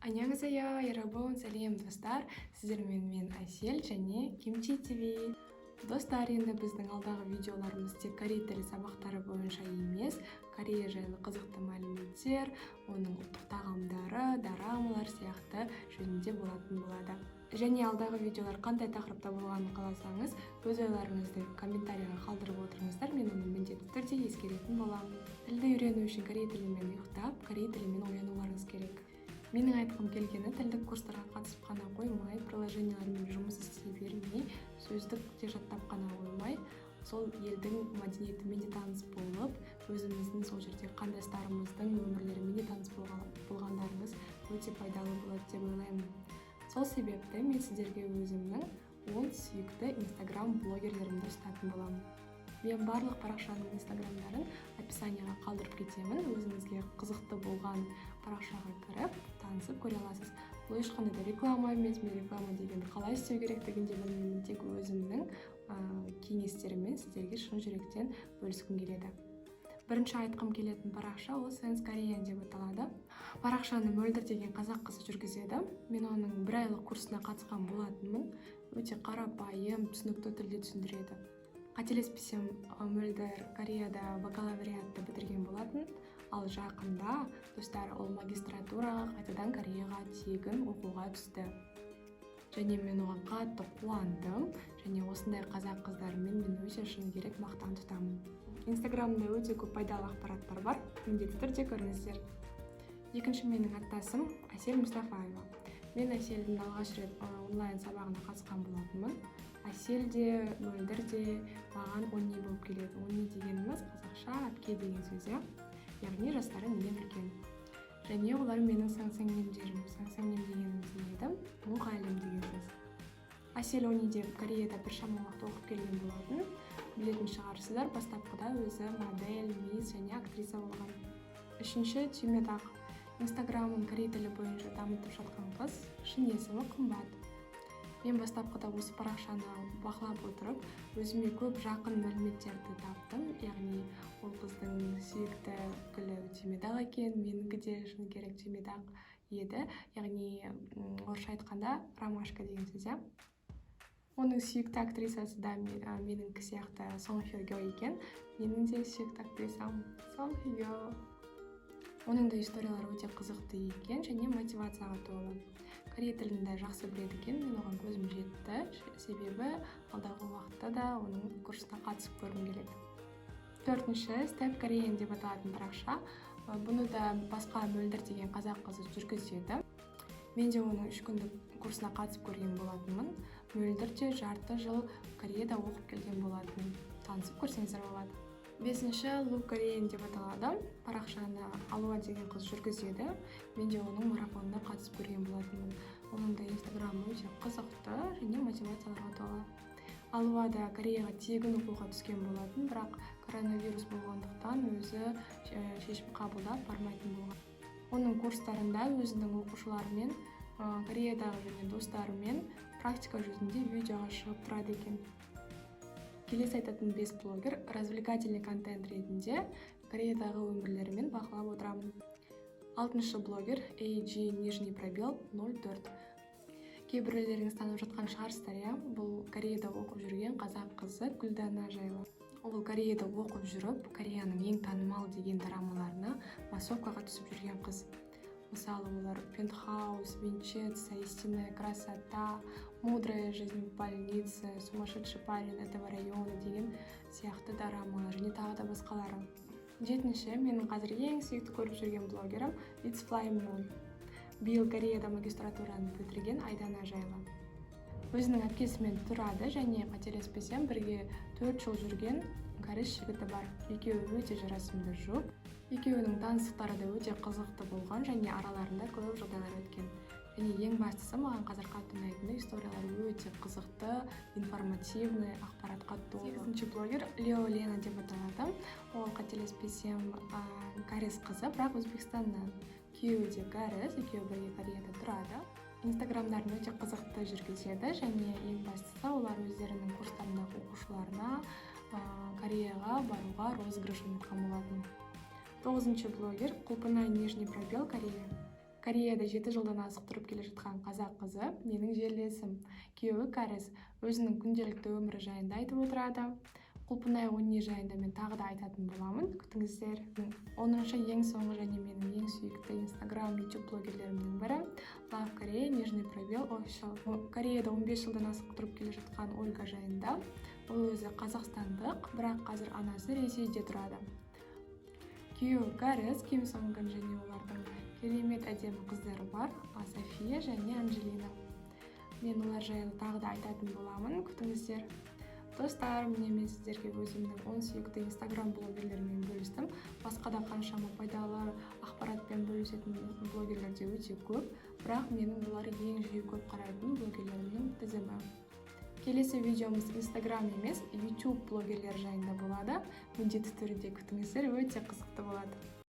안녕하세요, 여러분. Сәлем, достар! Сіздермен мен, Әсел, және Кимчи ТВ. Достар, енді біздің алдағы видеоларымыз тек корей тілі сабақтары бойынша емес, Корея жайлы қызықты мәліметтер, оның ұлттық тағамдары, дорамалар сияқты жөнінде болатын болады. Және алдағы видеолар қандай тақырыпта болғанын қаласаңыз, өз ойларыңызды комментарийға қалдырып отырыңыздар, мен оны міндетті түрде ескеретін боламын. Тілді үйрену үшін корей тілімен ұйықтап, корей тілімен оянуларыңыз керек. Менің айтқым келгені: тілдік курстарға қатысып қана қоймай, приложениялармен жұмыс істей бермей, сөздік те жаттап қана қоймай, сол елдің мәдениетімен де таныс болып, өзіміздің сол жерде қандастарымыздың өмірлерімен де таныс болғандарыңыз өте пайдалы болады деп ойлаймын. Сол себепті мен сіздерге өзімнің 10 сүйікті инстаграм блогерлерімді ұсынатын боламын. Мен барлық парақшаның инстаграмдарын описанияға қалдырып кетемін. Өзіңізге қызықты болған парақшаға кіріп, танысып көре аласыз. Бұл ешқандай да реклама емес, мен реклама дегенді қалай істеу керектігін де білмеймін, тек өзімнің кеңестеріммен сіздерге шын жүректен бөліскім келеді. Бірінші айтқым келетін парақша ол Sense Korean деп аталады. Парақшаны Мөлдір деген қазақ қызы жүргізеді. Мен оның бір айлық курсына қатысқан болатынмын. Өте қарапайым, түсінікті тілде түсіндіреді. Қателеспесем, Мөлдір Кореяда бакалавриатты бітірген болатын, ал жақында, достар, ол магистратураға қайтадан Кореяға тегін оқуға түсті. Және мен оған қатты қуандым және осындай қазақ қыздарымен мен өте, шыны керек, мақтан тұтамын. Инстаграмда өте көп пайдалы ақпараттар бар, міндетті түрде көріңіздер. Екінші менің аттасым Әсел Мұстафаева. Мен Әселдің алғаш рет онлайн сабағына қатысқан болатынмын. Әсел де, Мөлдір де маған 언니 болып келеді. 언니 дегеніміз қазақша әпке деген сөз, иә, яғни жастары менен үлкен. Және олар менің 선생님 дерім. 선생님 дегеніміз не еді? Мұғалім деген сөз. Әсел 언니 де Кореяда біршама уақыт оқып келген болатын. Білетін шығарсыздар, бастапқыда өзі модель, мисс және актриса болған. Үшінші Түйметақ. Инстаграмын корей тілі бойынша дамытып жатқан қыз, шын есімі Қымбат. Мен бастапқыда осы парақшаны бақылап отырып, өзіме көп жақын мәліметтерді таптым, яғни ол қыздың сүйікті гүлі түйметақ екен. Менікі де, шыны керек, түйметақ еді, яғни орысша айтқанда ромашка деген сөз, иә. Оның сүйікті актрисасы да менікі сияқты Сон Хе Кё екен. Менің де сүйікті актрисам Сон Хе Кё. Оның да историялары өте қызықты екен және мотивацияға толы. Корей тілін де жақсы біледі екен, мен оған көзім жетті, себебі алдағы уақытта да оның курсына қатысып көргім келеді. Төртінші Step Korean деп аталатын парақша. Бұны да басқа Мөлдір деген қазақ қызы жүргізеді. Мен де оның 3 күндік курсына қатысып көрген болатынмын. Мөлдір де жарты жыл Кореяда оқып келген болатын, танысып көрсеңіздер болады. Бесінші Look Korean деп аталады. Парақшаны Алуа деген қыз жүргізеді. Мен де оның марафонына қатысып көрген болатынмын. Оның да инстаграмы өте қызықты және мотивацияларға толы. Алуа да Кореяға тегін оқуға түскен болатын, бірақ коронавирус болғандықтан өзі шешім қабылдап бармайтын болған. Оның курстарында өзінің оқушыларымен, Кореядағы және достарымен практика жүзінде видеоға шығып тұрады екен. Келесі айтатын бес блогер развлекательный контент ретінде Кореядағы өмірлерімен бақылап отырамын. Алтыншы блогер AG нижний пробел 04. Кейбіреулеріңіз танып жатқан шығарсыздар, иә. Бұл Кореяда оқып жүрген қазақ қызы Гүлдана жайлы. Ол Кореяда оқып жүріп, Кореяның ең танымал деген дорамаларына массовкаға түсіп жүрген қыз. Мысалы, олар «Пентхаус», «Венчаться», «Истинная красота», «Мудрая жизнь в больнице», «Сумасшедший парень этого района» деген сияқты дорамалар және тағы да басқалары. Жетінші, менің қазір ең сүйікті көріп жүрген блогерім It's Fly Moon. Биыл Кореяда магистратураны бітірген Айдана жайлы. Өзінің әпкесімен тұрады және, қателеспесем, бірге 4 жыл жүрген кәріс жігіті бар. Екеуі өте жарасымды жұп. Екеуінің таныстықтары да өте қызықты болған және араларында көп жағдайлар өткен. Және ең бастысы, маған қазір қатты ұнайтыны: историялары өте қызықты, информативный, ақпаратқа толы. Сегізінші блогер Лео Лена деп аталады. Ол, қателеспесем, кәріс қызы, бірақ Өзбекстаннан. Күйеуі де кәріс, екеуі бірге Кореяда тұрады. Инстаграмдарын өте қызықты жүргізеді және ең бастысы, олар өздерінің курстарындағы оқушыларына Кореяға баруға розыгрыш ойнатқан болатын. Тоғызыншы блогер Құлпынай нижний пробел Корея. Кореяда 7 жылдан асық тұрып келе жатқан қазақ қызы, менің жерлесім. Күйеуі кәріс. Өзінің күнделікті өмірі жайында айтып отырады. Құлпынай Онни жайында мен тағы да айтатын боламын, күтіңіздер. 10-шы, ең соңғы және менің ең сүйікті Инстаграм, Ютуб блогерлерімнің бірі Love Korea _official. Кореяда 15 жылдан асық тұрып келе жатқан Ольга жайында. Ол өзі қазақстандық, бірақ қазір анасы Ресейде тұрады. Күйеуі кәріс Ким Сонгын және олардың керемет әдемі қыздары бар, София және Анджелина. Мен олар жайлы тағы да айтатын боламын, күтіңіздер. Достар, міне, мен сіздерге өзімнің 10 сүйікті Инстаграм блогерлерімен бөлістім. Басқа да қаншама пайдалы ақпаратпен бөлісетін блогерлер де өте көп, бірақ менің бұлар ең жиі көп қарайтын блогерлерімнің тізімі. Келесі видеомыз Инстаграм емес, Ютуб блогерлері жайында болады. Міндетті түрде күтіңіздер, өте қызықты болады.